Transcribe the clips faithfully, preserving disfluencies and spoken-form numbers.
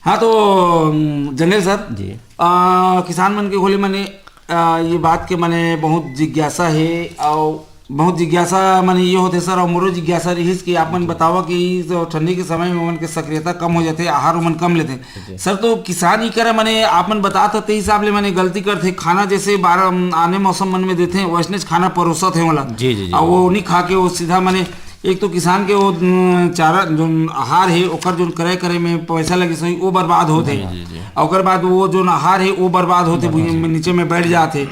हाँ, तो, अम, जंगल सर, जी। आ, किसान मन के होले मने, आ, ये बात के मने बहुत जिज्ञासा हे, और बहुत जिज्ञासा मने ये होथे सर, और मोरो जिज्ञासा रहिस कि आप मन बतावा कि इस ठंडी के समय में ओमन के सक्रियता कम हो जाथे, आहार ओमन कम लेथे। जी। सर, तो किसान ही करा मने आप मन बतात हते हिसाब ले मने गलती करथे, खाना जैसे बारह, अम, आने मौसम मन में देथे, वैसने खाना परोसत हे ओला। जी, जी, जी। और वो नहीं खा के वो सीधा मने एक तो किसान के वो, उम, चारा, जो आहार हे, ओकर जो क्रय करे में पैसा लगिस होही, वो बर्बाद होथे। जी, जी, जी। और ओकर बाद वो जो आहार हे, वो बर्बाद होथे, भुइयां में, नीचे में बैठ जाथे।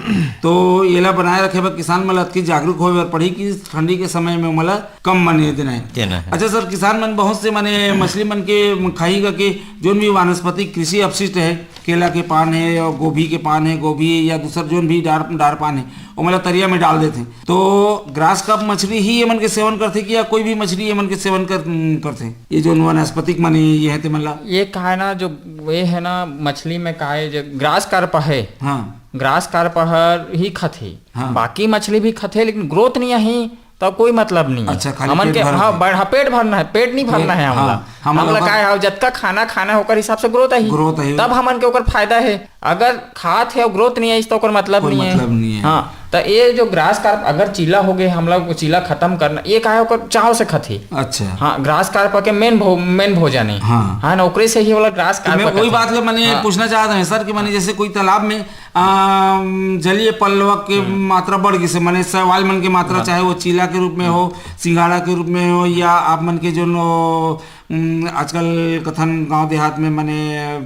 तो एला बनाए रखे बर किसान मन ला अतकी जागरूक होए बर पड़ही कि ठंडी के समय में ओमन ला कम मने देना हे। देना हे। अच्छा सर, किसान मन बहुत से मने मछली मन के खाही करके जोन भी वानस्पतिक कृषि अपशिष्ट हे, केला के पान हे और गोभी के पान हे, गोभी या दूसर जोन भी डार, डार पान हे, ओमन ला तरिया में डाल देथे। तो ग्रास कार्प मछली ही ये मन के सेवन करथे कि या कोई भी मछली ये मन के सेवन कर, करथे? ये जो वनस्पतिक मने ये हे ते मन ला? ये का हे ना, जो ये हे ना, मछली में का हे, जो ग्रास कार्प हे, हाँ। ग्रास कार्प हर ही खथे। हाँ। बाकी मछली भी खथे, लेकिन ग्रोथ नहीं आही, तो कोई मतलब नहीं है। अच्छा, खाली हमन पेट के, भर हाँ, के। बढ़ा पेट भरना है, पेट नहीं भरना है पेट, हमला। हाँ, हमला हमला ओकर का है, जतका खाना खाना है, ओकर हिसाब से ग्रोथ आही। ग्रोथ आही। तब हमन के ओकर फायदा है। अगर खात है और ग्रोथ नहीं आइस, तो ओकर मतलब कोई नहीं है। मतलब नहीं है। हाँ, तो ये जो ग्रास कार्प अगर चीला हो गए, हमला वो चीला खत्म करना, ये का है, ओकर चाव से खथे। अच्छा। हाँ, ग्रास कार्प के मेन भो-, मेन भोजन है। हाँ। हाँ ना, ओकरे से ही वाला ग्रास तो कार्प मैं वही कथे। बात ला मैंने हाँ। पूछना चाहता हूँ सर कि माने जैसे कोई तालाब में, अम, जलीय प्लवक के हम्म। मात्रा बढ़ गई से, माने शैवाल मन की मात्रा, हाँ। चाहे वो चीला के रूप में हो, सिंघाड़ा के रूप में हो, या आप मन के जो नो, उम, आजकल कथन गांव देहात में माने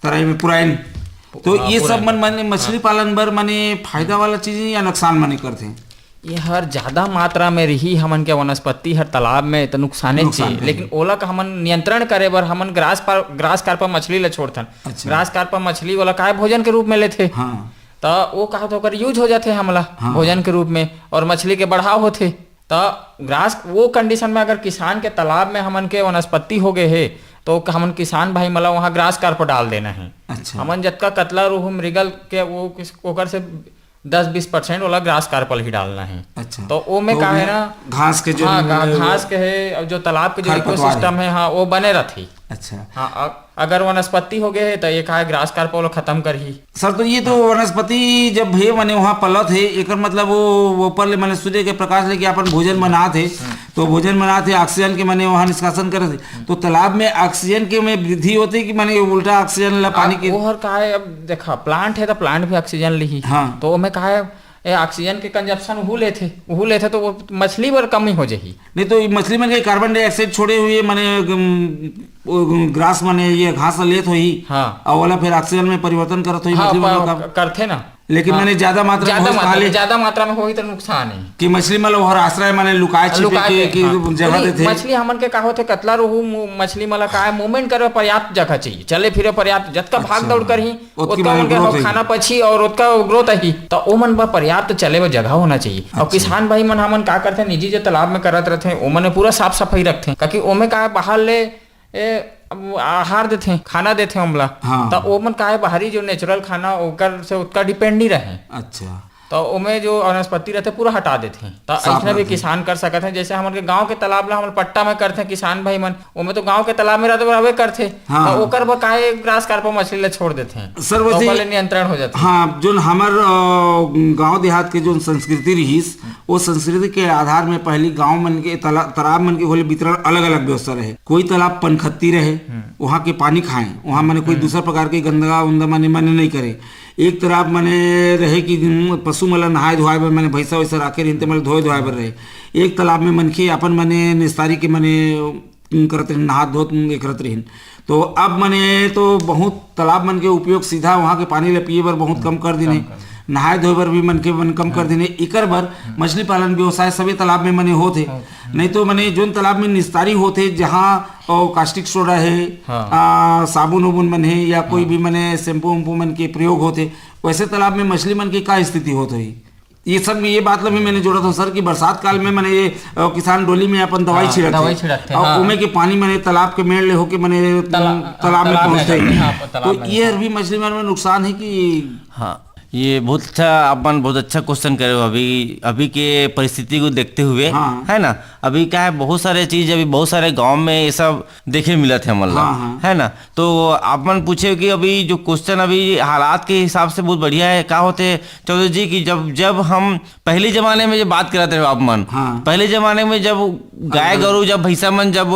तराई में पुराइन, तो हाँ, ये सब पुराइन। मन माने मछली हाँ। पालन बर माने फायदा वाला चीज या नुकसान माने करथे? ये हर ज्यादा मात्रा में रही हमन के वनस्पति हर तालाब में, तो नुकसाने नुकसान चीज। लेकिन ओला का हमन नियंत्रण करे बर हमन ग्रास पर, ग्रास कार्प मछली ला छोड़थन। अच्छा। ग्रास कार्प मछली ओला काय भोजन के रूप में लेथे। हाँ। तो वो कहा तो ओकर यूज हो जाथे हमला हाँ। भोजन के रूप में, और मछली के बढ़ाव होथे। तो ग्रास वो कंडीशन में अगर किसान के तालाब में हमन के वनस्पति हो गए हे, तो हमन किसान भाई मला वहाँ ग्रास कार्प डाल देना है। अच्छा। हमन जतका कतला, रोहू, मृगल के वो किस, ओकर से दस बीस परसेंट वाला ग्रास कार्प ही डालना है। अच्छा। तो वो में तो का है ओमे ना, घास के जो हाँ, घा-, घास के है, और जो तालाब के जो खरपतवार है। इकोसिस्टम है, हाँ, वो बने रहती। अच्छा। हाँ, अ-, अगर वनस्पति हो गए है, तो ये का है, ग्रास कार्प वाला खत्म करही। सर, तो ये तो वनस्पति जब हे, माने वहाँ पलत हे, एकर मतलब वो, वो ऊपर ले, माने सूर्य के प्रकाश लेके अपन भोजन बनात हे, हम्म। तो भोजन बनात हे, ऑक्सीजन के माने वहाँ निष्कासन करत हे, तो तालाब में ऑक्सीजन के में वृद्धि होथे कि माने उल्टा ऑक्सीजन ला पानी अब के? वो हर का है, अब देखा, प्लांट है तो प्लांट भी ऑक्सीजन लिही। हाँ। तो ओमे का है, ए, ऑक्सीजन के कंजप्शन उहू लेथे, उहू लेथे तो वो मछली बर कमी हो जाही। नहीं तो ये मछली मन के कार्बन डाइऑक्साइड छोड़े हुए माने, अम, वो ग्रास माने ये घास लेत होही। हाँ। और वाला फिर ऑक्सीजन में परिवर्तन करत होही हाँ, मछली मन प-, का। करथे ना। लेकिन हाँ। माने ज्यादा मात्रा में ज्यादा होही मात्रा, ताले ज्यादा मात्रा में होही तो नुकसान है। कि मछली मन ला ओहर आश्रय माने लुकाए छिपे लुकाए के, के, के हाँ। कि जगह देथे। मछली हमन के का होथे, कतला रोहू मु-, मछली मन ला का है, मूवमेंट करे पर्याप्त जगह चाहिए, चले फिरे पर्याप्त, जतका भाग अच्छा। दौड़ करही, ओतकी ओतका माने उनके growth हो होही। खाना पची और ओतका ग्रोथ आही, तो ओमन बर पर्याप्त चले बर जगह होना चाहिए। और अच्छा। किसान भाई मन हमन का करथे, निजी जो तालाब में करत रहथे, ओमन में पूरा साफ सफाई रखथे, ताकि ओमे का बाहर ले, ए, अब आहार देथे, खाना देथे ओमला, हाँ। तो ओमन का है, बाहरी जो नेचुरल खाना, ओकर से ओतका डिपेंड नहीं रहे। अच्छा। तो ओमे जो वनस्पति रहथे, पूरा हटा देथे। तो साफ ऐसने भी रखे। किसान कर सकत हे, जैसे हमन के गांव के तालाब ला हमन पट्टा में करथे किसान भाई मन, ओमे तो गांव के तालाब में रहबे, रहबे करथे। हाँ। तो ओकर बर काहे ग्रास कार्प मछली ला छोड़ देथे? सर, तो वैसे ओकर ले नियंत्रण हो जाथे। हाँ, जोन हमर, अ, गांव देहात के जोन संस्कृति रिहिस, वो संस्कृति के आधार में पहली गांव मन के तला-, तालाब मन के होले वितरण अलग-अलग व्यवस्था रहे। कोई तालाब पनखत्ती रहे, हम्म। वहाँ के पानी खाएं, वहाँ माने कोई हम्म। दूसरा प्रकार के गंदगा उंदा माने, माने नहीं करे। एक तालाब माने रहे कि, हम्म, पशु मन ला नहाए धोआए बर, माने भैंसा वैसा राखे रहिन ते मन ला धोए धोआए बर रहे। एक तालाब में मनखे अपन माने निस्तारी के माने, हम्म, करत रहिन, नहात धोत, हम्म, ये करत रहिन। तो अब माने तो बहुत तालाब मन के उपयोग सीधा वहाँ के पानी ला पिए बर बहुत कम कर दिन हे। कम कर दिन। नहाए धोए बर भी मनखे मन कम कर दिन हे। इकर बर हम्म। मछली पालन व्यवसाय सभी तालाब में माने होत हे। होत। नहीं तो माने जोन तालाब में निस्तारी होत हे, जहाँ, ओ, कास्टिक सोडा हे, हाँ। आ, साबुन उबुन मन हे या कोई हाँ। भी माने शैम्पू उम्पू मन के प्रयोग होत हे, वैसे तालाब में मछली मन की का स्थिति होत होही? ये सब में ये बात ला भी मैंने जोड़ा था सर कि बरसात काल में माने ये, अ, किसान डोली में अपन दवाई हाँ, छिड़कथे। दवाई छिड़कथे, और हाँ। ओमे के पानी माने तालाब के मेड़ ले होके माने ताला-, तालाब में तालाब में पहुंचथे। जाथे, हाँ, तालाब तो में ये जाथे। हर भी मछली मन में नुकसान है कि हाँ। ये बहुत अच्छा, आप मन बहुत अच्छा क्वेश्चन करे हो। अभी, अभी के परिस्थिति को देखते हुए, हाँ। है ना, अभी क्या है, बहुत सारे चीज, अभी बहुत सारे गांव में ये सब देखे मिलत है हमन ला, हाँ, हाँ। है ना। तो आप मन पूछे कि अभी जो क्वेश्चन, अभी हालात के हिसाब से बहुत बढ़िया है। का होते चौधरी जी कि जब, जब हम पहले जमाने में जो बात करत रहे आप मन, हाँ। पहले जमाने में जब गाय हाँ। गरु, जब भैंसा मन जब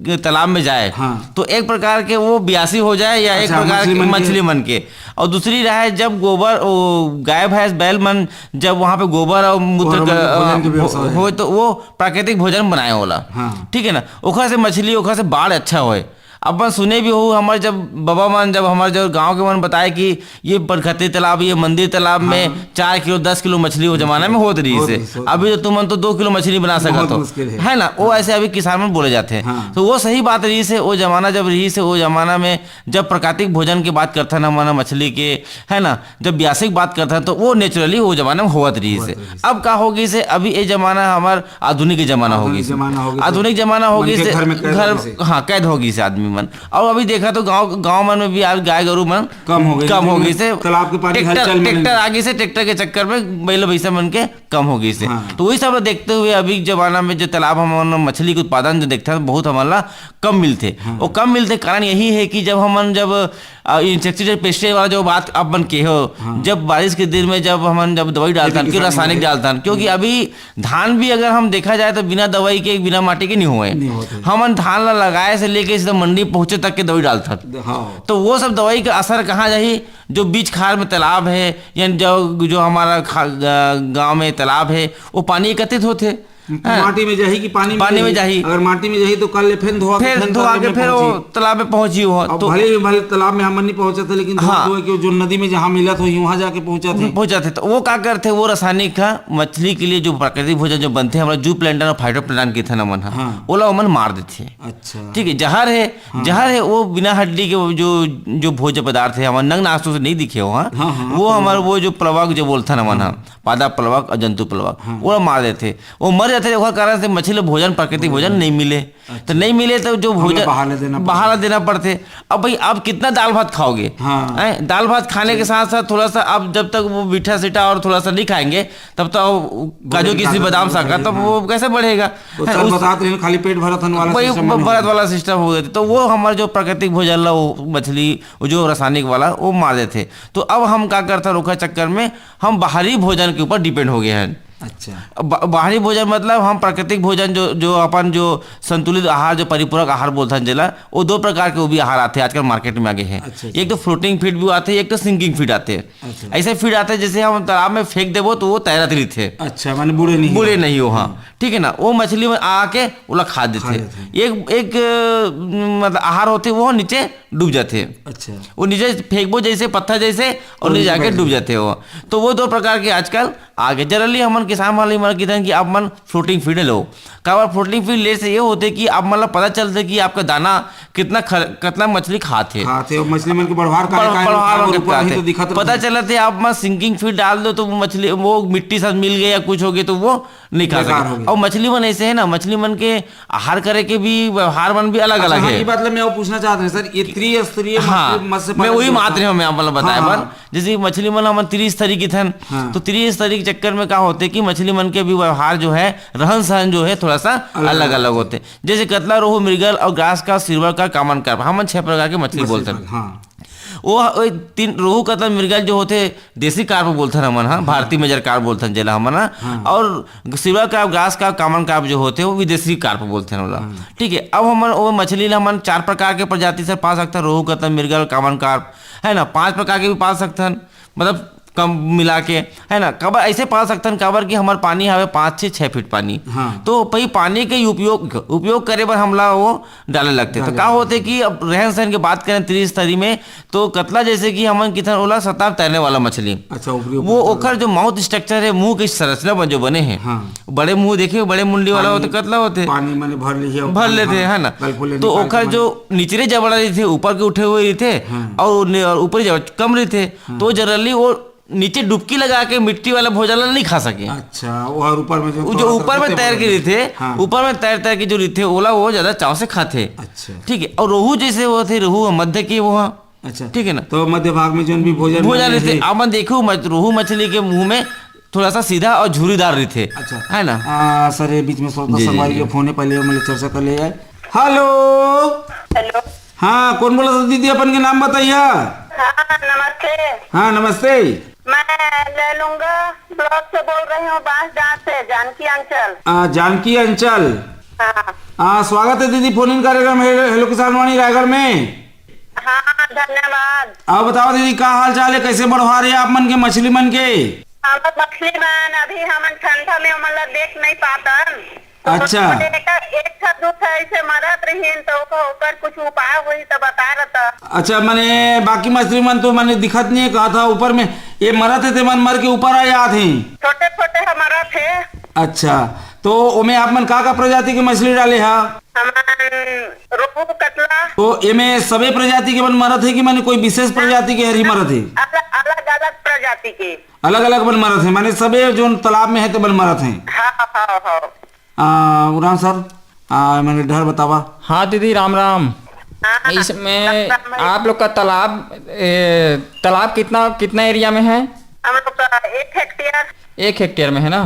तालाब में जाए, हाँ। तो एक प्रकार के वो बियासी हो जाए या एक अच्छा, प्रकार मछली के मन के। मछली मन के। और दूसरी रहे जब गोबर, वो गाय भैंस बैल मन जब वहाँ पे गोबर और मूत्र और क-, भोजन के अ, व्यवस्था हो हो, जाए। हो तो वो प्राकृतिक भोजन बनाए होला। हाँ। ठीक है ना, ओखर से मछली, ओखर से बाढ़ अच्छा होए। अपन सुने भी हो, हमारे जब बाबा मन, जब हमारे जो गांव के मन बताए कि ये बरखती तालाब, ये मंदिर तालाब में हाँ। चार किलो, दस किलो मछली वो जमाना में होत रही होत से। रही से, होत अभी तो रही। तुमन तो दो किलो मछली बना सकत बहुत हो, मुश्किल है। है ना? वो हाँ। ऐसे अभी किसान मन बोले जाते हैं। हाँ। तो वो सही बात रही से, वो जमाना जब रही से, वो जमाना में जब प्राकृतिक भोजन की बात करता ना, माना मछली के, है ना, जब बियासी की बात करता है, तो वो नेचुरली वो जमाना में होत रही होत से। रही से। अब का हो गई से, अभी ये जमाना हमार आधुनिक जमाना हो आधुनिक गई से। जमाना हो गई से। आधुनिक जमाना हो मन गई के से, घर में कैद घर, हो गई से। हाँ, कैद हो गई से आदमी मन। और अभी देखा तो गांव, गांव मन में भी आज गाय गरु मन कम हो गई, कम हो लेकिन गई से। तालाब के पानी ट्रैक्टर, हलचल में ट्रैक्टर नहीं। आ गई से, ट्रैक्टर के चक्कर में बैल भैंसा मन के कम हो गई से। हाँ। तो वही सब देखते हुए अभी के जमाना में जो तालाब हम मन मछली के उत्पादन जो देखते हैं, बहुत हमन ला कम मिलते। हाँ। वो कम मिलते कारण यही है कि जब हमन जब, अ, insecticide, pesticide वाला जो बात आप मन के हो, हाँ। जब बारिश के दिन में जब हमन जब दवाई खेती डालतन, क्यों किसानी रासायनिक में। डालतन, क्योंकि हम्म। अभी धान भी अगर हम देखा जाए तो बिना दवाई के, बिना माटी के नहीं हुए। नहीं होते। हमन धान ला लगाए से लेके सीधा मंडी पहुंचे तक के दवाई डालथन। हाँ। तो वो सब दवाई का असर कहाँ जाही? जो बीच खार में तालाब है या जो, जो हमारा खा-, ग-, गांव में तालाब है, वो पानी एकत्रित होते। हाँ। माटी में जाही कि पानी में पानी में जाही? जाही। अगर माटी में जाही तो कल ले फिर धोआ के फिर फिर धोआ तालाब के में फिर वो पहुंची। तालाब में पहुंची हो। अब तो भले ही, भले तालाब में हमन नहीं पहुंचत है, लेकिन धोआ हाँ। धोए के जो नदी में जहाँ मिलत हो, वहाँ जाके पहुंचत है। पहुंचत है। तो वो का करते, वो रासायनिक का मछली के लिए जो प्राकृतिक भोजन जो बनते हैं, हमारा जू प्लैंटन और फाइटो प्लैंटन के थे ना मन, हाँ। ओला ओमन मार देते हैं। अच्छा। ठीक है, जहर है, हाँ। जहर है, वो बिना हड्डी के वो जो, जो भोज्य पदार्थ है, हमारे नग्न आंखों से नहीं दिखे हो, हाँ। हाँ, हाँ, वो हाँ। हमारे वो जो प्लवक जो बोलता ना मन, हाँ। हाँ। पादप प्लवक और जंतु प्लवक, हाँ। वो मार देते। वो मर जाते, ओकर कारण से मछली ला भोजन, प्राकृतिक भोजन भोजन। नहीं मिले। अच्छा। तो नहीं मिले तो जो हम लोग भोजन बाहर ले देना पड़ता बाहर है। देना पड़ते। अब भाई, आप कितना दाल भात खाओगे? हाँ। हैं? दाल भात खाने के सही। साथ साथ थोड़ा सा आप जब तक वो मीठा सीठा और थोड़ा सा नहीं खाएंगे, तब तो वो काजू भोजन किशमिश ताकत बादाम नहीं साकर, तब बढ़ेगा। वो कैसे बढ़ेगा? तो हैं, सर उस बताते हैं, खाली पेट भरत हन वाला वही system बन भरत गया। वाला सिस्टम हो गया। तो वो हमारे जो प्राकृतिक भोजन ला, वो मछली, वो जो रासायनिक वाला, वो मार देते। तो अब हम का करता, रोका चक्कर में हम बाहरी भोजन के ऊपर डिपेंड हो गए हैं। अच्छा। अब बा-, बाहरी भोजन मतलब हम प्राकृतिक भोजन जो, जो अपन जो संतुलित आहार, जो परिपूरक आहार बोलथन जेला, वो दो प्रकार के वो भी आहार आते हैं आजकल मार्केट में आगे हैं। अच्छा, अच्छा। एक तो फ्लोटिंग फीड भी आते हैं, एक तो सिंकिंग फीड आते हैं। अच्छा। ऐसे फीड आते हैं जैसे हम तालाब में फेंक देबो तो वो तैरत रहिथे। अच्छा, माने बूड़े नहीं बूड़े हो। नहीं हो, हाँ। हम्म। ठीक है ना, वो मछली में आके ओला खा देथे। खा लेथे। एक, एक, अ, मतलब आहार होथे, वो नीचे डूब जाथे। अच्छा। वो नीचे फेंकबो जैसे पत्थर जैसे और और नीचे नीचे जाके बैठ डूब जाथे। जाथे वो। तो वो दो प्रकार के आजकल आ गए। जनरली हमन किसान वाले मन किथन कि आप मन फ्लोटिंग फीड लो। काबर फ्लोटिंग फीड ले से ये होथे कि आप मन ला पता चलथे कि आपका दाना कितना खर-, कितना मछली खाथे। खाथे, और मछली मन के बढ़वार का बढ़-, है, बढ़वार का का है, का ऊपर ही है। तो दिखत पता रहथे। चलथे आप मन सिंकिंग फीड डाल दो तो वो मछली, वो मिट्टी साथ मिल गए या कुछ हो गए तो वो नहीं खा बेकार सके। हो गया। और मछली मन ऐसे है ना, मछली मन के आहार करे के भी, व्यवहार मन भी अलग अच्छा, अलग हाँ, है। ये बात ला मैं वो पूछना चाहत रहे सर, ये त्रिस्तरीय हाँ, मत्स्य, मत्स्य मैं पालन वही जो बात होता रहे हूँ, मैं आप वाला बताए हाँ, बर। हाँ। जैसे मछली मन हमन त्रिस्तरीय किथन, हाँ। तो त्रिस्तरीय के चक्कर में का होथे कि मछली मन के भी व्यवहार जो है, रहन सहन जो है, थोड़ा सा अलग अलग अलग अलग होथे। होथे। जैसे कतला, रोहू, मृगल और grass carp, silver carp, common carp, हमन छह प्रकार के मछली मछली बोलथन। पालन, हाँ। वो, वो तीन, रोहू, कतला, मृगल जो होथे, देसी कार्प बोलथन हमन, हाँ, हाँ। भारतीय मेजर कार्प बोलथन जेला हमन, हाँ। हाँ। और silver carp, grass carp, common carp जो होथे, वो विदेशी कार्प बोलथन ओला। हाँ। ठीक है, अब हमन वो मछली ला हमन चार प्रकार के प्रजाति से पा सकथन, रोहू, कतला, मृगल, कॉमन कार्प, है ना, पांच प्रकार के भी पा सकथन, मतलब कम मिला के, है ना, काबर ऐसे पा सकथन, काबर कि हमर पानी हवे पाँच से छह फीट पानी। हाँ। तो भाई पानी के उपयोग, उपयोग करे बर हमला वो डाले लगथे। तो डाले का लगथे। होथे कि अब रहन सहन के बात करें त्रिस्तरीय में, तो कतला जैसे कि हमन किथन ओला सतह तैरने वाला मछली। अच्छा, ऊपरी, ऊपरी वो तैरने ओकर वाला। जो माउथ स्ट्रक्चर है, मुंह के संरचना बन-, जो बने हैं, हाँ। बड़े मुंह देखे, बड़े मुंडी वाला पानी, होथे, कतला होथे। पानी माने भर लिही, भर पानी, लेथे, हाँ, है ना? गलफुल तो निकाल ओकर के जो निचले जबड़ा रहिथे, ऊपर के उठे हुए रहिथे, हाँ। और ने-, और ऊपरी जबड़ा कम रहिथे। हाँ। तो जनरली वो नीचे डुबकी लगा के मिट्टी वाला भोजन ला नहीं खा सके। अच्छा, वो हर ऊपर में जो वो जो थोड़ा सा ऊपर में होते तैर के बड़े। रहिथे, हाँ। ऊपर में तैर तैर के जो रहिथे, ओला वो ज्यादा चाव से खाथे। अच्छा। ठीक है, और रोहू जैसे होथे, रोहू मध्य के वो, हाँ। अच्छा। ठीक है ना? तो मध्य भाग में जोन भी भोजन भोजन बने रहिथे, हे। आप मन देखो मत, रोहू मछली के मुंह में थोड़ा सा सीधा और झुर्रीदार रहिथे। अच्छा। है ना? आ, सर, ये बीच में श्रोता जी, जी, संगवारी जी। के फोन है, पहले हम लोग चर्चा कर ले जाए। हेलो। हेलो। हाँ, कौन बोला था दीदी? अपन के नाम बताइए। हाँ, नमस्ते। हाँ, नमस्ते। मैं लैलूंगा ब्लॉक से बोल रही हूँ, बांसडांड से, जानकी अंचल। आ, जानकी अंचल। हाँ। आ, स्वागत है दीदी, फोन इन कार्यक्रम हेलो, हेलो किसान वाणी रायगढ़ में। हाँ, धन्यवाद। अब बताओ दीदी, का हाल चाल है, कैसे बढ़वा रहे आप मन के मछली मन के? हम मछली मन अभी हमन ठंडा में ओमन ला देख नहीं पातन। तो अच्छा। एक, एक ठा दू ठा ऐसे मरत रहिन, तो ओकर, ओकर कुछ उपाय होही तो बता रहता। अच्छा, माने बाकी मछली मन तो माने दिखत नहीं है, कहा था ऊपर में ये मरत है, ते मन मर के ऊपर आ जात हैं। छोटे छोटे ह मरत है। अच्छा, तो ओमे आप मन का का प्रजाति के मछली डाले हा? हमन रोहू, कतला। तो एमे सबे प्रजाति के मन मरत है कि माने कोई विशेष प्रजाति के हर ही मरत है? अलग, अलग, अलग प्रजाति के। अलग-अलग बन मरत हे, माने सबे जोन तालाब में हे, ते बन मरत हे। हाँ, हाँ, हाँ। आ, उरांव सर, आ, माने डहर बतावा। हाँ दीदी, राम राम। हाँ, इसमें राम राम भाई। आप लोग का तालाब, ए, तालाब कितना, कितना एरिया में है? हम लोग का एक हेक्टेयर। एक हेक्टेयर में है ना?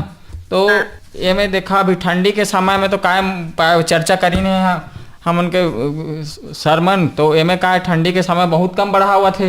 तो हाँ। एमे देखा, अभी ठंडी के समय में तो काय, काय चर्चा करी नहीं है हमन के, अ, सर मन, तो एमे काय ठंडी के समय बहुत कम बढ़ावत हे।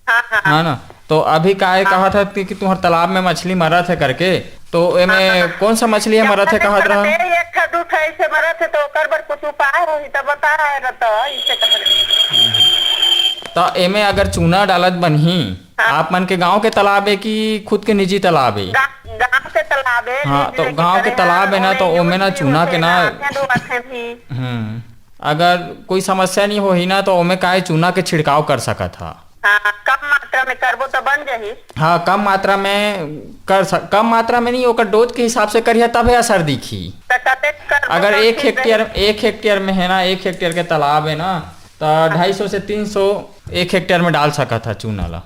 हाँ, हाँ। है ना? तो अभी काय हाँ। कहा था कि, कि तुम्हार तालाब में मछली मरत है करके, तो एमे हाँ, हाँ। कौन सा मछली है मरत है कहत रहा? एक ठा दू ठा ऐसे मरत है, तो ओकर बर कुछ उपाय होही त बता रहा था, इसे कहत रहे। तो एमे अगर चूना डालत बनही, हाँ। आप मन के गांव के तालाब है कि खुद के निजी तालाब है? गा-, गांव के तालाब है, हाँ, निजी तो लेके गांव के करे तालाब हाँ, है ना, तो ओमे ओमे ना use भी चूना होथे के ना, ना, आंखें धोवत हैं भी। हम्म, अगर कोई समस्या नहीं होही ना, तो ओमे काय चूना के छिड़काव कर सकत हा। हाँ, कम मात्रा में करबो तो बन जाही। हाँ, कम मात्रा में कर सक-, कम मात्रा में नहीं, ओकर डोज के हिसाब से करिहा तभे असर दिखी। तो कतेक करबो अगर तो एक ठीक हेक्टेयर, रही? एक हेक्टेयर में है ना, एक हेक्टेयर के तालाब है ना, तो हाँ। ढाई सौ से तीन सौ एक हेक्टेयर में डाल सकत हा चूना ला।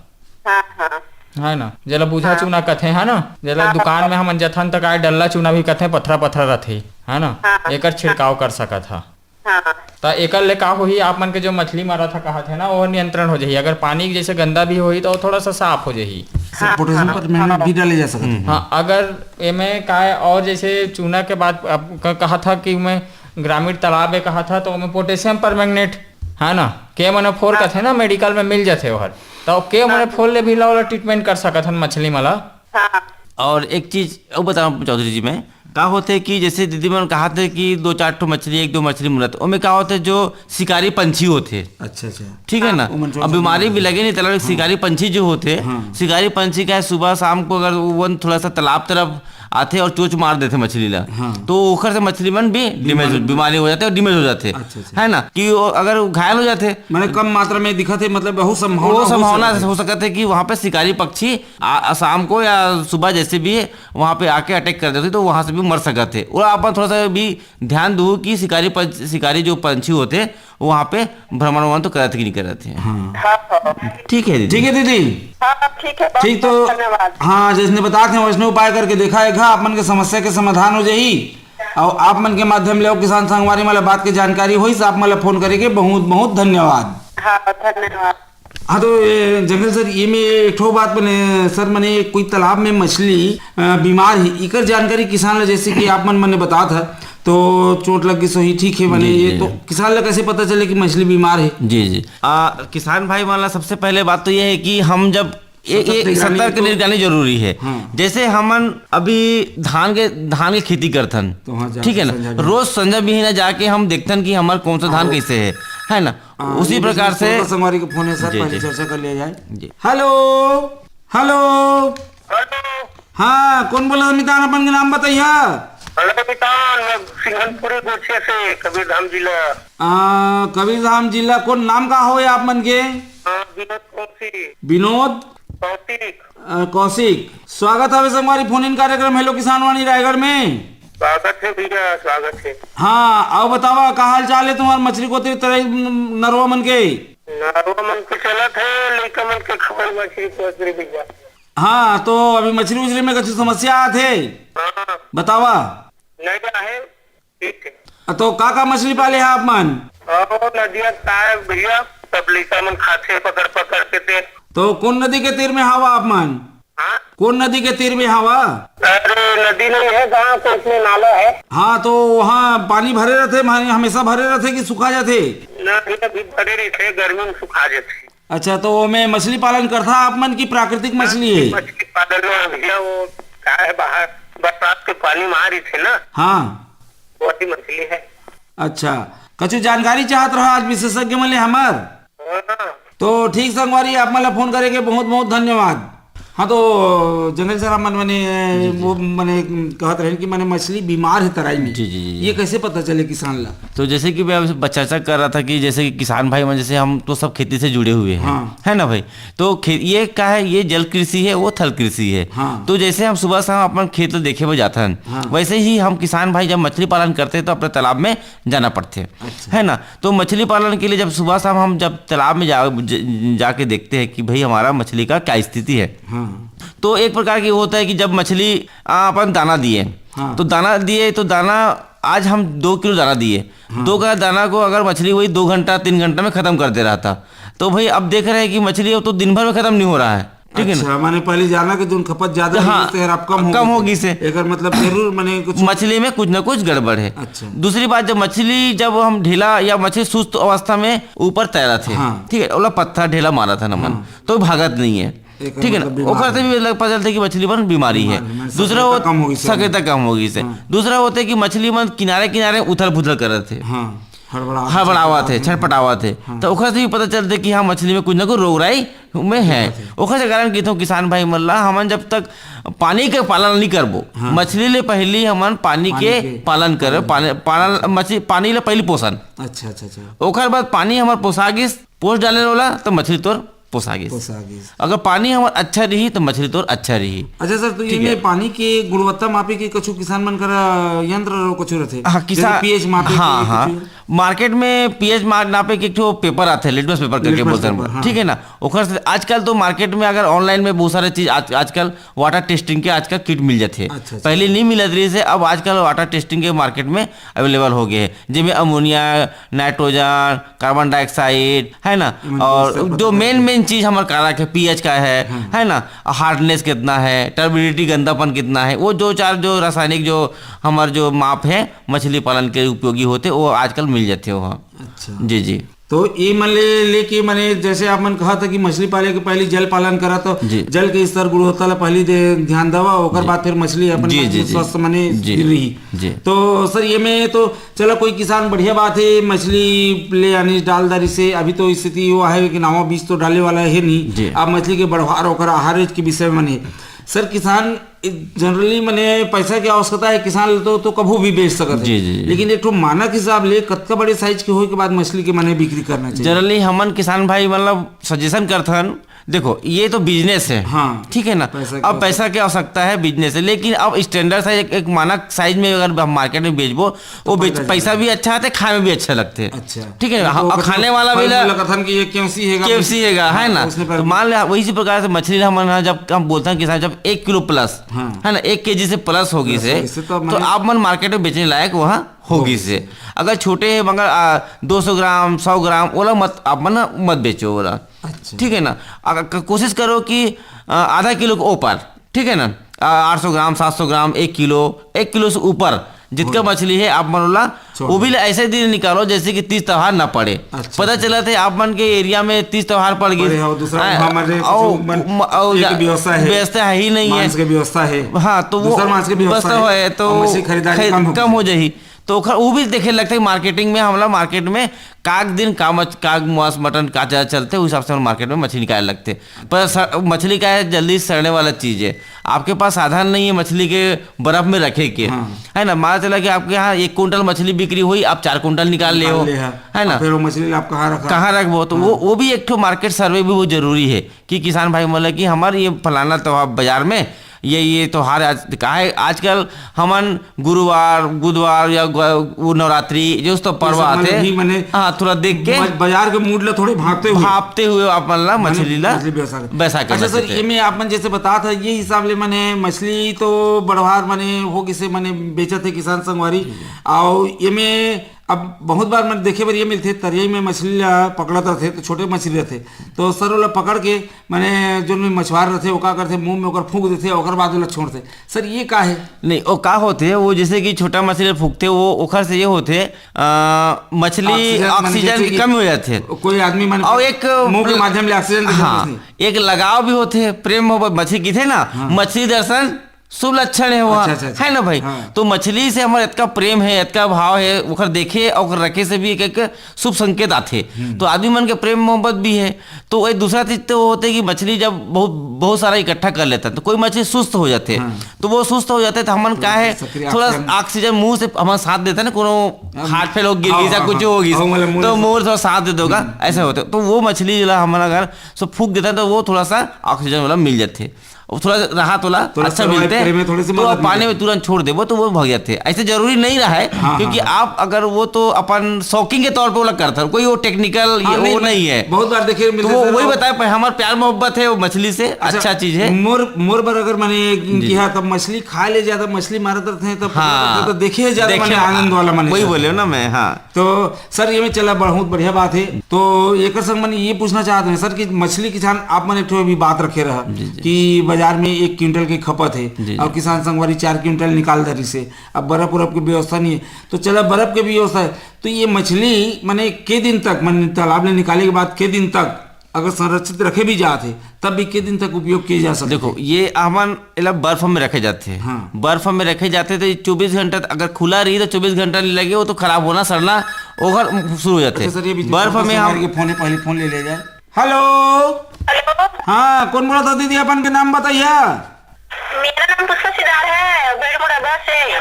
हाँ, हाँ। है ना, जेला बूझा हाँ। चूना कथे, है ना, जेला हाँ, दुकान हाँ। में हमन जथन त काय डल्ला चूना भी कथे, पथरा पथरा रथे, है ना, हाँ। एकर छिड़काव कर सकत हा। हाँ। त एकर ले का होही, आप मन के जो मछली मारत हा कहत हे ना, वो नियंत्रण हो जाही। अगर पानी जैसे गंदा भी होही, तो वो थोड़ा सा साफ हो जाही। सर, हाँ, पोटेशियम हाँ, परमैंगनेट हाँ। भी डाले जा सकत हे। हाँ, अगर एमे का है, और जैसे चूना के बात आप क-, कहा था कि मैं ग्रामीण तालाब में कहा था, तो ओमे पोटेशियम परमैंगनेट, है ना, के मोनो फोर हाँ। कथे ना, मेडिकल में मिल जाथे ओहर, तो के मोनो हाँ। फोर ले भी ला ओला ट्रीटमेंट कर सकत हन मछली मन ला। हाँ। और एक चीज अउ बताओ चौधरी जी, मैं का होथे कि जैसे दीदी मन कहा थे कि दो चार ठो मछली, एक दो मछली मुरत, ओमे का होथे, जो शिकारी पंछी होथे, अच्छा, अच्छा। ठीक है ना, ओमन चोंच अब बीमारी मार भी देथे। लगे नहीं, तालाब में हाँ। शिकारी पंछी जो होथे, हाँ। शिकारी पंछी का है, सुबह शाम को अगर वो थोड़ा सा तालाब तरफ आथे और चोंच मार देथे मछली ला, हाँ। तो ओखर से मछली मन भी डैमेज, बीमारी। बीमारी हो जाथे और डैमेज हो जाथे, अच्छा, अच्छा। है ना, कि वो अगर वो घायल हो जाथे, माने कम मात्रा में दिखत हे, मतलब बहुत संभावना वो हो संभावना सकत हे। हो सकत हे कि वहाँ पे शिकारी पक्षी आ, आ, शाम को या सुबह जैसे भी है, वहाँ पे आके अटैक कर देथे, तो वहाँ से भी मर सकत हे। और आप थोड़ा सा भी ध्यान दू कि शिकारी पंछ-, शिकारी जो पंछी होथे, वो वहाँ पे भ्रमण वमन तो करत हे कि नहीं करत हे। हाँ। हाँ, हाँ। ठीक है दीदी। ठीक है दीदी। हाँ, ठीक है, बहुत ठीक, तो बहुत धन्यवाद। हाँ, जैसने बतात हे वैसने उपाय करके देखा एक, हाँ, आप मन के समस्या के समाधान हो जाही। और आप मन के माध्यम ले अउ किसान संगवारी मन ला बात के जानकारी होइस, आप मन ला फोन करे के बहुत बहुत धन्यवाद। हाँ, धन्यवाद। हाँ, तो ये जंगल सर, ये में एक ठो बात बने, सर, माने कोई तालाब में मछली, अ, बीमार हे, इकर जानकारी किसान ला, जैसे कि आप मन, मने बतात हा, तो चोट लग गई, सही, ठीक है, माने जी, ये जी। तो किसान ला कैसे पता चले कि मछली बीमार है? जी, जी। आ, किसान भाई मन ला सबसे पहले बात तो ये है कि हम जब ये, सतर्क ये निगरानी सतर्क तो निगरानी जरूरी है। हाँ। जैसे हमन अभी धान के, धान के खेती करथन, तो हाँ, जाके ठीक है ना, संझा बिहन। रोज संझा बिहन जाके हम देखथन कि हमार कौन सा धान हाँ। कैसे है, है ना? हाँ, उसी ये प्रकार बीच में से श्रोता संगवारी के फोन है सर, जी, पहले जी। चर्चा कर लिया जाए। जी। Hello, hello. हेलो। हाँ, कौन बोला था मितान, अपन के नाम बताइए। हेलो मितान, मैं सिंघनपुरी गोठिया से, कबीरधाम जिला। आ, कबीरधाम जिला, कौन नाम का हो आप मन के? हाँ, विनोद कौशिक। विनोद? कौशिक। अ, कौशिक, स्वागत हवे संगवारी फोन इन कार्यक्रम हेलो किसान वाणी रायगढ़ में। स्वागत है भैया, स्वागत है। हाँ, अउ बतावा, का हाल चाल है तुम्हार मछली कोतरी तरई नरवा मन के? नरवा मन के चलत है, लइका मन के खबर मछली कोतरी भैया। हाँ, तो अभी मछली उछली में कुछ समस्या आत है? हाँ। बतावा। नहीं आहे। ठीक है। अ, तो का का मछली पाले हैं आप मन? ओ, नदिया का है भैया, सब लइका मन खाथे पकड़ पकड़ के ते। तो कौन नदी के तीर में हावा आप मन? हाँ? कौन नदी के तीर में हावा? अरे, नदी नहीं है, गांव के उसमें नाला है। हाँ, तो वहाँ पानी भरे रहथे, माने हमेशा भरे रहथे कि सुखा जाथे? नहीं, अभी भरे रहथे, गर्मी में सुखा जाथे। अच्छा, तो ओमे मछली पालन करथा आप मन की प्राकृतिक मछली है? मछली पालन में भैया, वो क्या है, बाहर बरसात के पानी में आ रही थी ना, हाँ। वही मछली है। अच्छा, कछु जानकारी चाहत रहा आज विशेषज्ञ मन ले हमर? हाँ। तो ठीक संगवारी, आप मन ला फोन करे के बहुत बहुत धन्यवाद। हाँ, तो जंगल सर, आप मन मने वो मने कहत रहे कि मने मछली बीमार है तराई में। जी, जी, जी, जी। ये कैसे पता चले किसान ला? तो जैसे कि मैं अभी बस चर्चा कर रहा था कि जैसे कि किसान भाई मन, जैसे हम तो सब खेती से जुड़े हुए हैं, हाँ। है ना भाई? तो खे-, ये क्या है, ये जल कृषि है, वो थल कृषि है। हाँ। तो जैसे हम सुबह शाम अपन खेत ल देखे बर जाथन, हाँ। वैसे ही हम किसान भाई जब मछली पालन करते हैं तो अपने तालाब में जाना पड़थे, अच्छा। है ना? तो मछली पालन के लिए जब सुबह शाम हम जब तालाब में जा, ज-, जाके देखते हैं कि भाई हमारा मछली का क्या स्थिति है, हाँ। तो एक प्रकार की होता है कि जब मछली, आ, अपन दाना दिए, हाँ। तो दाना दिए, तो दाना, आज हम दो किलो दाना दिए, हाँ। दो किलो दाना को अगर मछली वही दो घंटा, तीन घंटा में खत्म कर दे रहा था, तो भाई अब देख रहे हैं कि मछली अब तो दिन भर में खत्म नहीं हो रहा है, ठीक है ना? अच्छा, माने पहले जाना कि जोन खपत ज्यादा हाँ, होगी से, अब कम हो कम गई होगी से। एकर मतलब जरूर माने कुछ मछली में कुछ ना कुछ गड़बड़ है। अच्छा। दूसरी बात, जब मछली, जब हम ढीला या मछली सुस्त अवस्था में ऊपर तैरा थे, हाँ। ठीक है, ओला पत्थर ढेला मारा था नमन, हाँ। तो भागत नहीं है, एकर ठीक है ना? मतलब बीमार ओकर से है। भी लग पता चलता है कि मछली मन बीमारी है। बीमार है, माने दूसरा सक्रियता वो कम होगी से। सक्रियता कम होगी से। हाँ। दूसरा होता है कि मछली मन किनारे किनारे उथल पुथल करत थे। हाँ, हड़बड़ावत हड़बड़ावत थे, थे। छटपटावत थे। हाँ। तो ओकर से भी पता चलता है कि हाँ, मछली में कुछ ना कुछ रोगराई में है। दिक्कत है। ओकर से कारण कहता हूँ किसान भाई मन ला, हमन जब तक पानी के पालन नहीं करबो, हाँ। मछली ले पहली हमन पानी पानी के के पालन करे, पालन। पानी, पालन, मछली, पानी ले पहली पोषण। अच्छा, अच्छा, अच्छा। ओकर बाद पानी हमर पोसा गिस, पोस डाले वाला, तो मछली तोर पोसा गिस। पोसा गिस। अगर पानी हमर अच्छा रही, तो मछली तोर अच्छा रही। अच्छा सर, तो ठीक ये है। पानी के गुणवत्ता मापे के कुछ किसान मन करा यंत्र कुछ रहथे? हाँ, किसान, जैसे पीएच मापे हाँ, के हाँ। कुछ? मार्केट में पीएच मार, नापे के एक ठो पेपर आथे, लिटमस पेपर करके litmus बोलते हैं, paper, हाँ। ठीक है ना? ओकर से आजकल तो मार्केट में अगर ऑनलाइन में बहुत सारे चीज आज, आजकल वाटर टेस्टिंग के आजकल किट मिल जाथे। अच्छा, अच्छा। पहले नहीं मिलत रहिस हे, अब आजकल वाटर टेस्टिंग के मार्केट में अवेलेबल हो गए हैं, जेमे अमोनिया, नाइट्रोजन, कार्बन डाइऑक्साइड, है ना? एमन और सब जो पता मेन चलथे। मेन चीज हमर कारक है, पीएच का है, हाँ। है ना? हार्डनेस कितना है, टर्बिडिटी, गंदापन कितना है, वो जो चार जो रासायनिक जो हमर जो माप है मछली पालन के उपयोगी होते, वो आजकल मिल जाते हो। हाँ। अच्छा। जी, जी। तो ये मन ले, लेके मने जैसे आप मन कहा था कि मछली पाले के पहले जल पालन करा, तो जी। जल के स्तर गुणवत्ता ला पहली दे, ध्यान देवा, ओकर जी। बाद फिर मछली अपन जी, जी, जी। स्वस्थ मने जी। रही। जी। तो सर, ये में तो चलो कोई किसान बढ़िया बात है, मछली ले आनी डाल दारी से, अभी तो स्थिति वो है कि नावा बीज तो डाले वाला है नहीं। जी। आप मछली के बढ़वार ओकर आहार के विषय में मने सर, किसान जनरली मने पैसा के आवश्यकता है, किसान तो, तो कभू भी बेच सकत है। जी, जी, जी। लेकिन एक ठो मानक हिसाब ले कतका बड़े साइज के होए के बाद मछली के मने बिक्री करना चाहिए? जनरली हमन किसान भाई मतलब सजेशन करथन, देखो ये तो बिजनेस है, हाँ, ठीक है ना? पैसा के अब पैसा आवश्यकता। की आवश्यकता है, बिजनेस है, लेकिन अब स्टैंडर्ड साइज, एक, एक मानक साइज में अगर हम मार्केट में बेचबो, वो तो बेच, पैसा पैसा ज्यादा भी अच्छा आथे, खाए में भी अच्छा लगथे। अच्छा। ठीक है, तो हाँ, और कुछ खाने वाला भी फल ला-, फूल कथन कि ये केवसी हेगा, केवसी हेगा, हाँ, है ना? उसने पर तो मान ले, वही इसी प्रकार से मछली ला हमन ह, जब हम बोलथन किसान, जब एक किलो प्लस, हाँ। है ना, एक केजी से प्लस होगी प्लस से, होगी से, तो तो मने आप मन मार्केट में बेचने लायक वहाँ होगी होगी से। से। अगर छोटे है, मगर, आ, दो सौ ग्राम, सौ ग्राम, ओला मत, आप मन मत बेचो ओला। अच्छा। ठीक है ना? अगर क-, कोशिश करो कि, आ, आधा किलो के ऊपर, ठीक है ना, आ, आठ सौ ग्राम, सात सौ ग्राम, एक किलो, एक किलो से ऊपर जितका हो। मछली है, आप मन ओला, छोड़ वो भी दो। ऐसे दिन निकालो जैसे कि तीज त्योहार ना पड़े। अच्छा, पता अच्छा। चला थे आप मन के एरिया में तीज त्योहार पड़ गई। पड़े हो, दूसरा हाँ, वहाँ मने और, कुछ मन म-, और एक जा-, व्यवस्था है। व्यवस्था है ही नहीं है। मांस के व्यवस्था है। हाँ, तो वो दूसरा मांस के व्यवस्था व्यवस्था है। है, तो और मछली खरीदारी खरीद-, कम हो कम हो गई। जाही। तो ओखर, वो भी देखे लगते हैं मार्केटिंग में, हमला मार्केट में काग दिन का मच-, काग मांस, मटन का ज्यादा चलते, उस हिसाब से हम मार्केट में मछली निकाले लगते। पर स-, मछली का है, जल्दी सड़ने वाला चीज है। आपके पास साधन नहीं है मछली के बर्फ में रखे के, हाँ। है ना? मान चला कि आपके यहाँ एक कुंटल मछली बिक्री हुई, आप चार कुंटल निकाल ले निकाल हो, ले है। है ना? और फिर वो मछली आप कहाँ रखा? कहाँ रखबो? तो हाँ। वो, वो भी एक ठो मार्केट सर्वे भी बहुत जरूरी है कि किसान भाई बोले कि हमारे ये फलाना तो बाजार में ये, ये त्योहार आज का है, आजकल हमन गुरुवार, बुधवार या ग-, वो नवरात्रि, जो तो पर्व ये सब आते मतलब हैं, भी मने हाँ, थोड़ा देख के मज-, बाजार के मूड ला थोड़े भांपते हुए। भांपते हुए आप मन ला मने मछली ला मछली व्यवसाय। बैसा के अच्छा सर, बैठे थे। ये मैं आप मन जैसे बता था, ये हिसाब ले मने मछली तो बढ़वार मने हो किसे मने बेचत है किसान संगवारी, और ये में अब बहुत बार मैंने देखे बर ये मिलथे, तरिया में मछली ला पकड़त रथे, तो छोटे मछली रथे, तो सर ओला पकड़ के, माने, जोन में मछुआर रथे, ओका करथे, मुंह में ओकर फूंक देथे, ओकर बाद ओला छोड़थे। सर, ये का है? नहीं, वो का होथे, वो जैसे कि छोटा मछली फूंकथे, वो ओखर से ये होथे, अ, मछली ऑक्सीजन, माने, ऑक्सीजन जैसे की कि कमी हो जाथे। कोई आदमी, माने, और एक मुंह के माध्यम ले ऑक्सीजन दे देथे। हाँ, एक लगाव भी होथे, प्रेम मोहब्बत, मछली किथे ना, हाँ। मछली दर्शन शुभ लक्षण है वहाँ, अच्छा, अच्छा, अच्छा। है ना भाई? हाँ। तो मछली से हमारा इतना प्रेम है, इतना भाव है, ओकर देखे और ओकर रखे से भी एक, एक शुभ संकेत आथे। हम्म। तो आदमी मन के प्रेम मोहब्बत भी है। तो वही दूसरा चीज तो वो होते कि मछली जब बहुत, बहुत सारा इकट्ठा कर लेता है, तो कोई मछली सुस्त हो जाते हैं। हाँ। तो वो सुस्त हो जाते हैं, तो हमन का है, सक्रिय थोड़ा ऑक्सीजन। ऑक्सीजन मुंह से हमारा साथ देता है ना, कोनो हाँ। हार्ट फेल हो गिर हाँ, गई या हाँ, कुछ हाँ। हो गई, हाँ, मतलब मुंह तो से मुंह थोड़ा साथ दे दोगा, हम्म। ऐसा होता है। तो वो मछली जो है, हमारा अगर सब फूंक देता है, तो वो थोड़ा सा ऑक्सीजन वाला मिल जाते हैं। वो थोड़ा राहत वाला थोड़ा अच्छा survive मिलते करे में थोड़ी सी तो मदद आप पानी मिलती में है। तुरंत छोड़ देबो तो वो भाग जाते हैं। ऐसे जरूरी नहीं रहा है, हाँ, क्योंकि हाँ, हाँ। आप अगर वो तो अपन शौकीन के तौर पे वो करता है, कोई वो टेक्निकल हाँ, वो नहीं, नहीं है। बहुत बार देखे तो मिलते वो सर, वही वो बताया, पर हमारा प्यार मोहब्बत है वो मछली से, अच्छा, अच्छा चीज है। मोर, मोर बर अगर मैंने जी। किया तब मछली खा ले ज्यादा, मछली मारत रहते हैं तब हाँ। तो देखिए ज्यादा देखे मैंने आनंद वाला मैंने वही ज्यादा। बोले ना मैं, हाँ। तो सर, ये में चला बहुत बढ़िया बात है। तो एकर संग मन ये पूछना चाहते हैं सर कि मछली किसान आप मन एक ठो अभी बात रखे रहा जी, जी। कि बाजार में एक क्विंटल की खपत है जी, जी। और किसान संगवारी चार क्विंटल निकाल दे रही से, अब बर्फ उर्फ की व्यवस्था नहीं है, तो चला बर्फ के भी व्यवस्था है, तो ये मछली माने के दिन तक, माने तालाब ले निकाले के बाद के दिन तक अगर संरक्षित रखे भी जात है, तब भी के दिन तक उपयोग किए जा सकते देखो, हैं? ये हमन एला बर्फ में रखे जाथे। हाँ। बर्फ में रखे जाथे, तो चौबीस घंटा अगर खुला रही, तो चौबीस घंटा नहीं लगे, वो तो खराब होना, सड़ना, ओकर शुरू हो जाथे। अच्छा सर, ये बीच में बर्फ छोटा में सा हम हमारे के फोन है, पहले फोन ले ले जाए। हेलो। हेलो। हाँ, कौन बोला था दीदी? अपन के नाम बताइए। मेरा नाम पुष्पा सिदार है, बेड़मुड़ा बस है।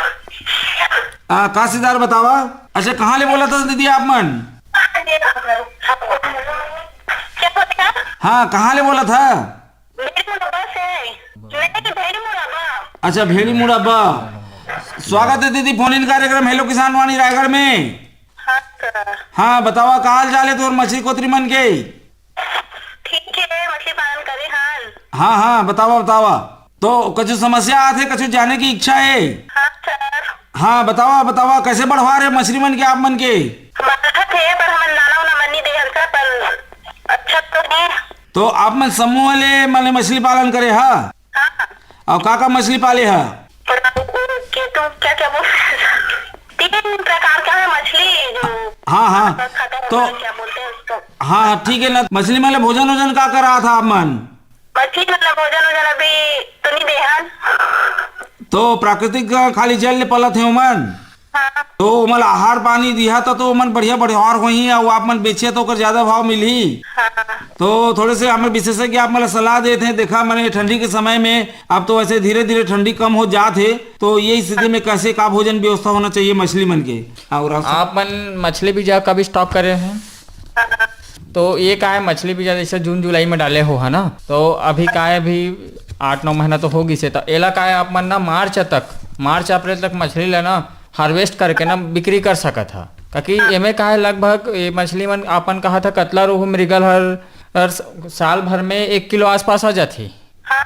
आ, का सिदार बतावा? अच्छा, कहाँ ले बोला था दीदी आप मन? क्या बोला? हाँ, कहाँ ले बोला था? भेड़ी मुड़ा बस है। नहीं, भेड़ी मुड़ा बा। अच्छा, भेड़ी मुड़ा बा। स्वागत है दीदी, फोन इन कार्यक्रम हेलो किसान वाणी रायगढ़ में। हाँ सर। हाँ, बतावा, का हाल चाल है तोर मछली कोतरी मन के? ठीक है, मछली पालन करे हन। हाँ, हाँ, बतावा, बतावा। तो कछु समस्या आथे, कछु जाने की इच्छा है? हाँ सर। हाँ, बतावा, बतावा, कैसे बढ़वा रहे मछली मन के आप मन के? बढ़त हे, पर हमन दाना उना मन नहीं देहन सर, पर अच्छा तो है। तो आप मन समूह ले माने मछली पालन करे हा? हाँ। और का का मछली पाले हा? पर वो के तो क्या क्या बोलते हैं? तीन प्रकार का है मछली जो हाँ, हाँ। खत्म तो होता है, क्या बोलते हैं उसको? हाँ, हाँ, ठीक है ना। मछली मन ले भोजन वोजन का करा था आप मन? मछली मन ला भोजन वोजन अभी तो नहीं देहन। तो प्राकृतिक खाली जल ले पलत हे ओमन? हाँ। तो ओमन ला आहार पानी दिहा त तो ओमन बढ़िया बढ़िया और होही, अउ आप मन बेचिया तो ओकर ज्यादा भाव मिलही। हाँ। तो थोड़े से हमें विशेषज्ञ आप मन ला सलाह देत हैं, देखा मने ठंडी के समय में अब तो वैसे धीरे धीरे ठंडी कम हो जात है, तो ये स्थिति में कैसे का भोजन व्यवस्था होना चाहिए मछली मन के? और आप आप मन मछली बीजा कब स्टॉक करे हैं? तो ये का है, मछली बीजा जैसे जून जुलाई में डाले हो है ना, तो अभी का है, अभी आठ नौ महीना तो हो गिस हे, तो एला का है, आप मन ना मार्च तक, मार्च अप्रैल तक मछली ला ना हार्वेस्ट करके ना बिक्री कर सकत हा। क्योंकि एमे का है, लगभग ये मछली मन आपन कहा था कतला रोहू मृगल हर, हर साल भर में एक किलो आसपास आ जाथे।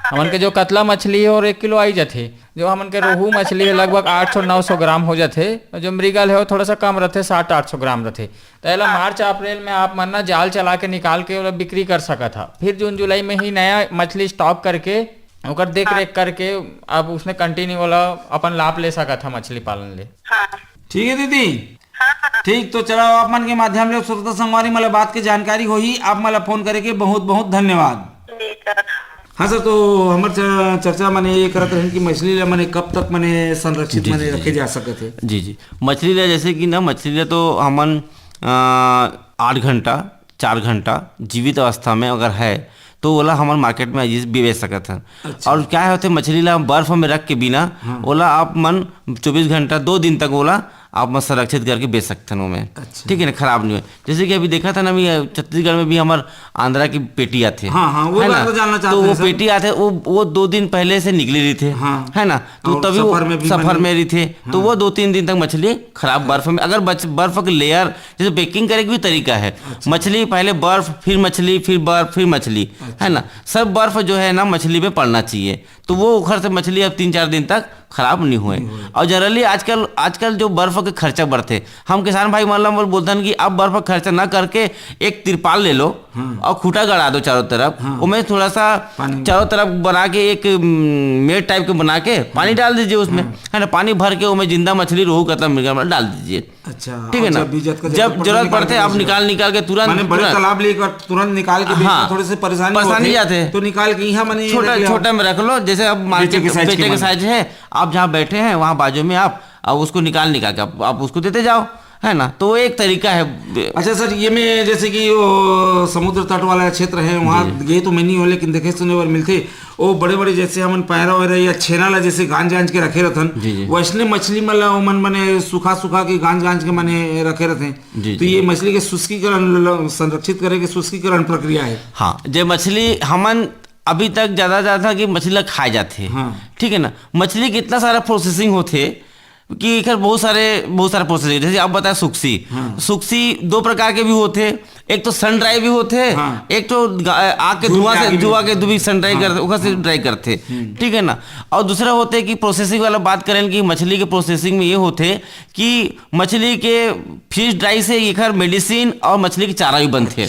हमन के जो कतला मछली है और एक किलो आई जाथे, जो हमन के रोहू मछली है लगभग आठ सौ नौ सौ ग्राम हो जाथे, जो मृगल है वो थोड़ा सा कम रहथे, साठ आठ सौ ग्राम रहथे। तो एला मार्च अप्रैल में आप मन ना जाल चला के निकाल के ओला बिक्री कर सकत हा। फिर जून जुलाई में ही नया मछली स्टॉक करके ओकर देख रेख करके अब उसने कंटिन्यू ओला अपन लाभ ले सकत हा मछली पालन ले। हाँ। ठीक है दीदी। हाँ। ठीक, तो चला आप मन के माध्यम ले श्रोता संगवारी मन ला बात के जानकारी होही, आप मन ला फोन करे के बहुत बहुत धन्यवाद। जी सर। हाँ सर, तो हमर च-, चर्चा माने ये करत रहन कि मछली ला माने कब तक माने संरक्षित जी, माने जी, रखे जी। जा सकत है। जी, जी। मछली ला जैसे कि ना, मछली ला तो हमन, अ, आठ घंटा, चार घंटा जीवित अवस्था में अगर है, तो ओला हमन मार्केट में आज बेच सकत हन। अच्छा। और क्या होथे, मछली ला हम बर्फ में रख के बिना, हाँ। ओला आप मन चौबीस घंटा, दो दिन तक ओला आप मन संरक्षित करके बेच सकथन ओमे। अच्छा। ठीक है ना, खराब नहीं हो। जैसे कि अभी देखा था ना, अभी छत्तीसगढ़ में भी हमार आंध्रा की पेटी आथे, हाँ, हाँ, वो है बात ना? तो जानना चाहते तो हैं वो सर। पेटी आथे, वो, वो दो दिन पहले से निकली रही थे, हाँ। है ना? तो और तभी वो सफर में भी सफर बनी। में रही थे, तो हाँ। वो दो तीन दिन तक मछली खराब बर्फ में, अगर बच-, बर्फ के लेयर, जैसे बेकिंग करे के भी तरीका है, अच्छा। मछली पहले बर्फ, फिर मछली, फिर बर्फ, फिर मछली, अच्छा। है ना? सब बर्फ जो है ना मछली में पड़ना चाहिए, तो वो उखर से मछली अब तीन चार दिन तक खराब नहीं होए। और जनरली आजकल, आजकल जो बर्फ के खर्चा बढ़थे, हम किसान भाई मन ला बोल बोलथन कि आप बर्फ का खर्चा ना करके एक तिरपाल ले लो और खूटा गड़ा दो चारों तरफ, ओमे थोड़ा सा चारों तरफ बना के एक मेड़ टाइप के बना के पानी डाल दीजिए उसमें, है ना, पानी भर के ओमे जिंदा मछली, रोहू, कतला, मृगल डाल दीजिए। अच्छा, ठीक है ना? जब जरूरत पड़थे आप निकाल निकाल के तुरंत, बड़े तालाब लेकर तुरंत निकाल के, हाँ, थोड़े से परेशानी, परेशानी जाते हैं, तो निकाल के यहाँ माने छोटा छोटा में रख लो। जैसे अब मार्केट बेचे के साइज है, आप जहाँ बैठे हैं वहाँ बाजू में आप, आप उसको निकाल निकाल के आप, आप उसको देते जाओ, है ना? तो वो एक तरीका है। अच्छा सर, ये में जैसे कि वो समुद्र तट वाला क्षेत्र है, वहाँ गए तो मैं नहीं हो, लेकिन देखे सुने बर मिलथे, वो बड़े बड़े जैसे हमन पैरा वैरा या छेना ला जैसे गांज गांज के रखे रहथन, वैसने मछली मन ला ओमन मने सुखा सुखा के गांज गांज के मने रखे रहथे। तो ये मछली के शुष्कीकरण, संरक्षित करे के शुष्कीकरण प्रक्रिया है। हाँ, जे मछली हमन अभी तक ज्यादा ज्यादा कि मछली ला खाए जाथे, ठीक है ना? मछली के इतना सारा प्रोसेसिंग होथे कि एकर बहुत सारे, बहुत सारा प्रोसेसिंग, जैसे आप बताए सुक्सी। सुक्सी दो प्रकार के भी होथे, एक तो सन ड्राई भी होथे, एक तो आग के धुआं से, धुआं के भी सन ड्राई करथे, ओकर से ड्राई करथे, ठीक है ना? और दूसरा होथे कि प्रोसेसिंग वाला बात करें कि मछली के प्रोसेसिंग में ये होथे कि मछली के फिश ड्राई से एकर मेडिसिन और मछली के चारा भी बनथे।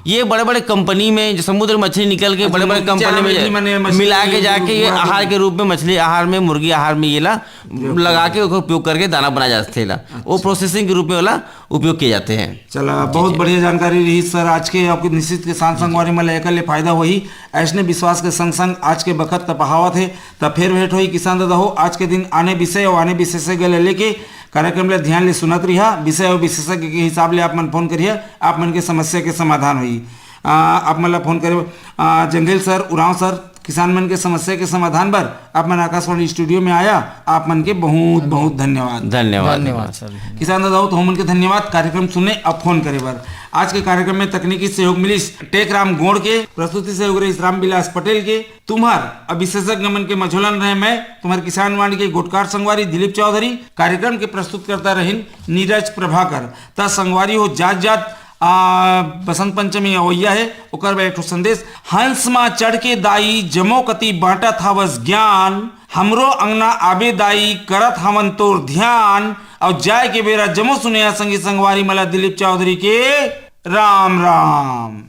ये बड़े बड़े कंपनी में जो समुद्र मछली निकल के बड़े बड़े कंपनी में मिला के जाके ये आहार के रूप में, मछली आहार में, मुर्गी आहार में ये ला लगा के ओकर उपयोग करके दाना बनाए जाथे ला। वो प्रोसेसिंग के रूप में वाला उपयोग किए जाते हैं। चला, बहुत बढ़िया जानकारी रही सर आज के। आपके निश्चित किसान संगवारी मन ला एकर ले फायदा होही, ऐसने विश्वास के संग संग आज के बखत त पहावत हे। त फेर भेंट होही किसान दादा हो आज के दिन आने विषय और आने विशेषज्ञ ले लेके। कार्यक्रम ले ध्यान ले सुनत रिहा, विषय और विशेषज्ञ के हिसाब ले आप मन फोन करिहा, आप मन के समस्या के समाधान होही। आ, आप मन ला फोन करे, आ, जंगेल सर, उरांव सर, किसान मन के समस्या के समाधान बर आप मन आकाशवाणी स्टूडियो में आया, आप मन के बहुत बहुत धन्यवाद। धन्यवाद। धन्यवाद सर। किसान दादा हो, तो हमन के धन्यवाद कार्यक्रम सुने और फोन करे बर। आज के कार्यक्रम में तकनीकी सहयोग मिलिस टेकराम गोंड़ के, प्रस्तुति सहयोग रहिस रामविलास पटेल के। तुम्हर अब विशेषज्ञ मन के मझोलन रहे मैं, तुम्हर किसान वाणी के गोटकार संगवारी दिलीप चौधरी। कार्यक्रम के प्रस्तुतकर्ता रहिन नीरज प्रभाकर। त संगवारी हो, जात जात आ, बसंत पंचमी अवइया हे, ओकर बर एक ठो संदेश। हंस मा चढ़ के दाई जमो कति बांटत हवस ज्ञान, हमरो अंगना आबे दाई करत हवन तोर ध्यान। अउ जाए के बेरा जमो सुनेहा संगी संगवारी मन ला दिलीप चौधरी के राम राम।